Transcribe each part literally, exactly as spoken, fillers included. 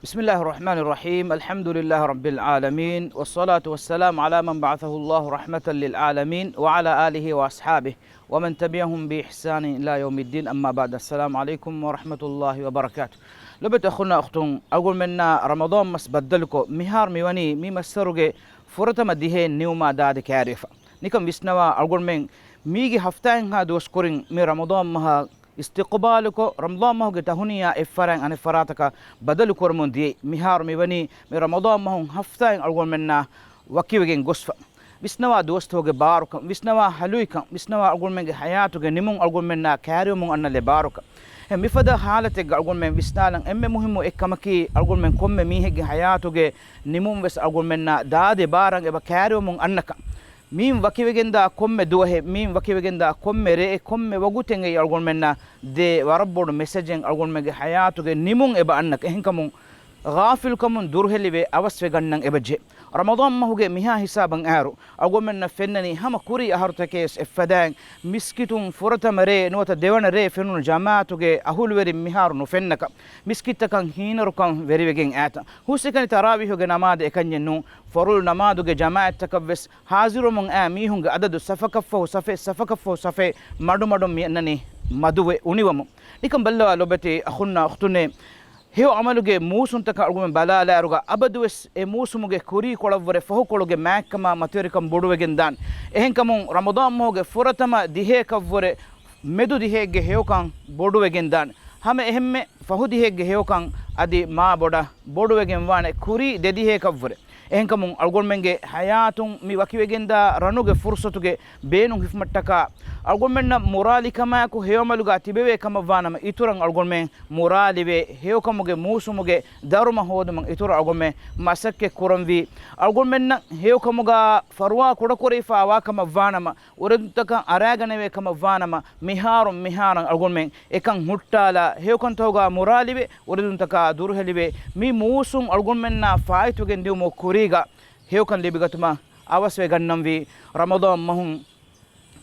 بسم الله الرحمن الرحيم. الحمد لله رب العالمين، والصلاة والسلام على من بعثه الله رحمة للعالمين، وعلى آله وأصحابه ومن تبعهم بإحسان إلى يوم الدين. أما بعد، السلام عليكم ورحمة الله وبركاته. ލޮބުވެތި އަޚުންނާ އުޚްތުން، އަޅުގަނޑުމެންނާ ރަމަޟާން މަސް ބައްދަލުކޮށް، މިހާރު މިވަނީ މި މައްސަރުގެ ފުރަތަމަ ދިހައެއް ނިމުމާ ދާދި ކައިރިވެފަ. ނިކަން ވިސްނަވާ، އަޅުގަނޑުމެން މީގެ ހަފްތާއެއްހާ ދުވަސް ކުރިން މި ރަމަޟާން މަހަށް އިސްތިޤުބާލުކޮށް، ރަމަޟާން މަހުގެ ތަހުނިޔާ އެއްފަރާތް އަނެއްފަރާތަކަށް ބަދަލު ކުރަމުން ދިޔައީ. މިހާރު މިވަނީ މި ރަމަޟާން މަހުން ހަފްތާއެއް އަޅުގަނޑުމެންނާ ވަކިވެގެން ގޮސްފަ. ވިސްނަވާ ދުވަސްތަކުގެ ބާރުކަން، ވިސްނަވާ ހަލުއިކަން، ވިސްނަވާ އަޅުގަނޑުމެންގެ ހަޔާތުގެ ނިމުން އަޅުގަނޑުމެންނާ ކައިރިވަމުން އަންނަ ލެއް ބާރުކަން. އެ މިފަދަ ހާލަތެއްގަ އަޅުގަނޑުމެން ވިސްނާލަން އެންމެ މުހިއްމު އެއްކަމަކީ، އަޅުގަނޑުމެން ކޮންމެ މީހެއްގެ ހަޔާތުގެ ނިމުން ވެސް އަޅުގަނޑުމެންނާ ދާދި ބާރަށް އެބަ ކައިރިވަމުން އަންނަކަން. މީން ވަކިވެގެންދާ ކޮންމެ ދުވަހެއް، މީން ވަކިވެގެންދާ ކޮންމެ ރެއެއް، ކޮންމެ ވަގުތެއް އަޅުގަނޑުމެންނަށް ދޭ ވަރަށް ބޮޑު މެސެޖެއް އަޅުގަނޑުމެންގެ ހަޔާތުގެ ނިމުން އެބަ އަންނަކަން. އެހެންކަމުން، ޣާފިލުކަމުން ދުރުހެލިވެ އަވަސްވެ ގަންނަން އެބަޖެހޭ. ރަމަޟާން މަހުގެ މިހާ ހިސާބަށް އައިރު، އަޅުގަނޑުމެންނަށް ފެންނަނީ ހަމަ ކުރީ އަހަރުތަކެއް ވެސް އެއްފަދައިން، މިސްކިތުން ފުރަތަމަ ރޭ ނުވަތަ ދެވަނަ ރޭ ފެނުނު ޖަމާޢަތުގެ އަހުލުވެރިން މިހާރު ނުފެންނަކަން، މިސްކިތްތަކަށް ހީނަރުކަން ވެރިވެގެން އައިތަން. ހުސްއެކަނި ތަރާވީހުގެ ނަމާދު އެކަންޏެއް ނޫން، ފަރުޟު ނަމާދުގެ ޖަމާޢަތްތަކަށް ވެސް ހާޒިރުވަމުން އައި މީހުންގެ އަދަދު ސަފަކަށްފަހު ސަފެއް، ސަފަކަށްފަހު ސަފެއް، މަޑުމަޑުން މި އަންނަނީ މަދުވެ އުނިވަމުން. ނިކަން ބައްލަވާ ލޮބުވެތި އަޚުންނާ އުޚްތުންނޭ، ހެޔޮ އަމަލުގެ މޫސުންތަކަށް އަޅުގަނޑުމެން ބަލާލާއިރުގަ، އަބަދުވެސް އެ މޫސުމުގެ ކުރީކޮޅަށްވުރެ ފަހުކޮޅުގެ މާތްކަމާ މަތިވެރިކަން ބޮޑުވެގެންދާނެ. އެހެންކަމުން ރަމަޟާން މަހުގެ ފުރަތަމަ ދިހައަކަށްވުރެ މެދު ދިހައެއްގެ ހެޔޮކަން ބޮޑުވެގެންދާނެ. ހަމަ އެހެންމެ ފަހު ދިހައެއްގެ ހެޔޮކަން އަދި މާ ބޮޑަށް ބޮޑުވެގެންވާނެ ކުރީ ދެ ދިހައަކަށްވުރެ. އެހެންކަމުން އަޅުގަނޑުމެންގެ ހަޔާތުން މި ވަކިވެގެންދާ ރަނުގެ ފުރުޞަތުގެ ބޭނުން ހިފުމަށްޓަކާ، އަޅުގަނޑުމެންނަށް މުރާލިކަމާއެކު ހެޔޮއަމަލުގަ ތިބެވޭ ކަމަށްވާނަމަ، އިތުރަށް އަޅުގަނޑުމެން މުރާލިވެ، ހެޔޮކަމުގެ މޫސުމުގެ ދަރުމަ ހޯދުމަށް އިތުރަށް އަޅުގަނޑުމެން މަސައްކަތް ކުރަންވީ. އަޅުގަނޑުމެންނަށް ހެޔޮކަމުގަ ފަރުވާ ކުޑަކުރެވިފާވާ ކަމަށްވާނަމަ، އުރެދުންތަކަށް އަރާގަނެވޭ ކަމަށްވާނަމަ، މިހާރުން މިހާރަށް އަޅުގަނޑުމެން އެކަން ހުއްޓާލާ، ހެޔޮކަންތަކުގަ މުރާލިވެ، އުރެދުންތަކާ ދުރުހެލިވެ، މި މޫސުން އަޅުގަނޑުމެންނާ ފާއިތުވެގެން ދިއުމުގެ ކުރީގަ ހެޔޮކަން ލިބިގަތުމަށް އަވަސްވެ ގަންނަންވީ. ރަމަޟާން މަހުން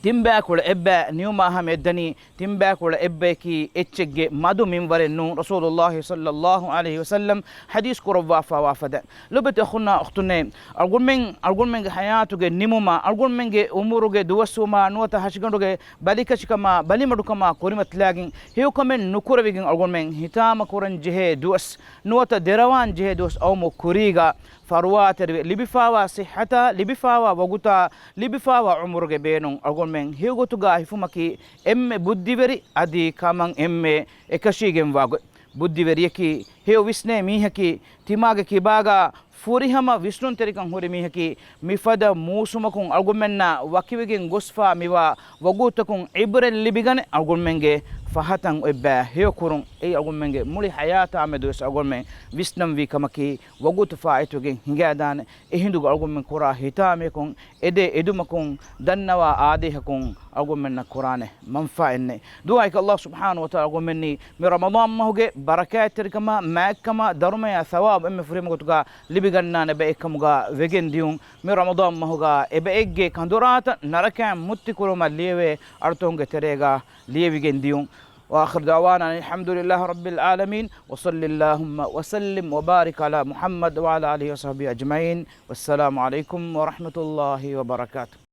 ތިންބައިކުޅަ އެއްބައި ނިމުމާ ހަމަ އެއްދަނީ، ތިންބައިކުޅަ އެއްބަޔަކީ އެއްޗެއްގެ މަދު މިންވަރެއް ނޫން. ރަސޫލުﷲ ޞައްލަﷲ ޢަލައިހި ވަސައްލަމް ޙަދީޘް ކުރައްވާފާވާ ފަދަ. ލޮބުވެތި އަޚުންނާ އުޚްތުންނޭ، އަޅުގަނޑުމެން، އަޅުގަނޑުމެންގެ ޙަޔާތުގެ ނިމުމާ، އަޅުގަނޑުމެންގެ ޢުމުރުގެ ދުވަސްވުމާ، ނުވަތަ ހަށިގަނޑުގެ ބަލިކަށިކަމާ، ބަލިމަޑުކަމާ ކުރިމަތިލާގެން، ހެޔޮކަމެއް ނުކުރެވިގެން އަޅުގަނޑުމެން ހިތާމަކުރަންޖެހޭ ދުވަސް، ނުވަތަ ދެރަވާންޖެހޭ ދުވަސް އައުމުގެ ކުރީގަ، ފަރުވާތެރިވެ، ލިބިފާވާ ޞިއްޙަތާ، ލިބިފާވާ ވަގުތާ، ލިބިފާވާ ޢުމުރުގެ ބޭނުން އަޅުގަނޑުމެން ހެޔޮގޮތުގަ ހިފުމަކީ އެންމެ ބުއްދިވެރި އަދި ކަމަށް އެންމެ އެކަށީގެންވާ ގޮތް. ބުއްދިވެރިޔަކީ ހެޔޮ ވިސްނޭ މީހަކީ، ތިމާގެ ކިބާގަ ފުރިހަމަ ވިސްނުންތެރިކަން ހުރި މީހަކީ، މިފަދަ މޫސުމަކުން އަޅުގަނޑުމެންނާ ވަކިވެގެން ގޮސްފާ މިވާ ވަގުތުތަކުން ޢިބްރަތް ލިބިގަނެ، އަޅުގަނޑުމެންގެ ފަހަތަށް އޮތްބާ ހެޔޮކުރުން. އެއީ އަޅުގަނޑުމެންގެ މުޅި ޙަޔާތާމެދުވެސް އަޅުގަނޑުމެން ވިސްނަންވީ ކަމަކީ، ވަގުތު ފާއިތުވެގެން ހިނގާދާނެ. އެހިނދުގަ އަޅުގަނޑުމެން ކުރާ ހިތާމަޔަކުން، އެދޭ އެދުމަކުން، ދަންނަވާ އާދޭހަކުން އަޅުގަނޑުމެންނަށް ކުރާނެ މަންފާއެއްނެތް. ދުޢާއަކީ ﷲ ސުބްޙާނަހޫ ވަތަޢާލާ އަޅުގަނޑުމެންނީ މި ރަމަޟާން މަހުގެ ބަރަކާތްތެރިކަމާ، މާތްކަމާ، ދަރުމަޔާ ޘަވާބު އެންމެ ފުރިހަމަ ގޮތުގަ ލިބިގަންނާނެ ބައެއްކަމުގަ ވެގެން ދިޔުން. މި ރަމަޟާން މަހުގަ އެބައެއްގެ ކަނދުރާތައް ނަރަކައިން މުއްތި ކުރުމަށް ލިޔެވޭ އަޅުތަކުންގެ ތެރޭގަ ލިޔެވިގެން ދިޔުން. وآخر دعوانا أن الحمد لله رب العالمين، وصل اللهم وسلم وبارك على محمد وعلى آله وصحبه أجمعين. والسلام عليكم ورحمة الله وبركاته.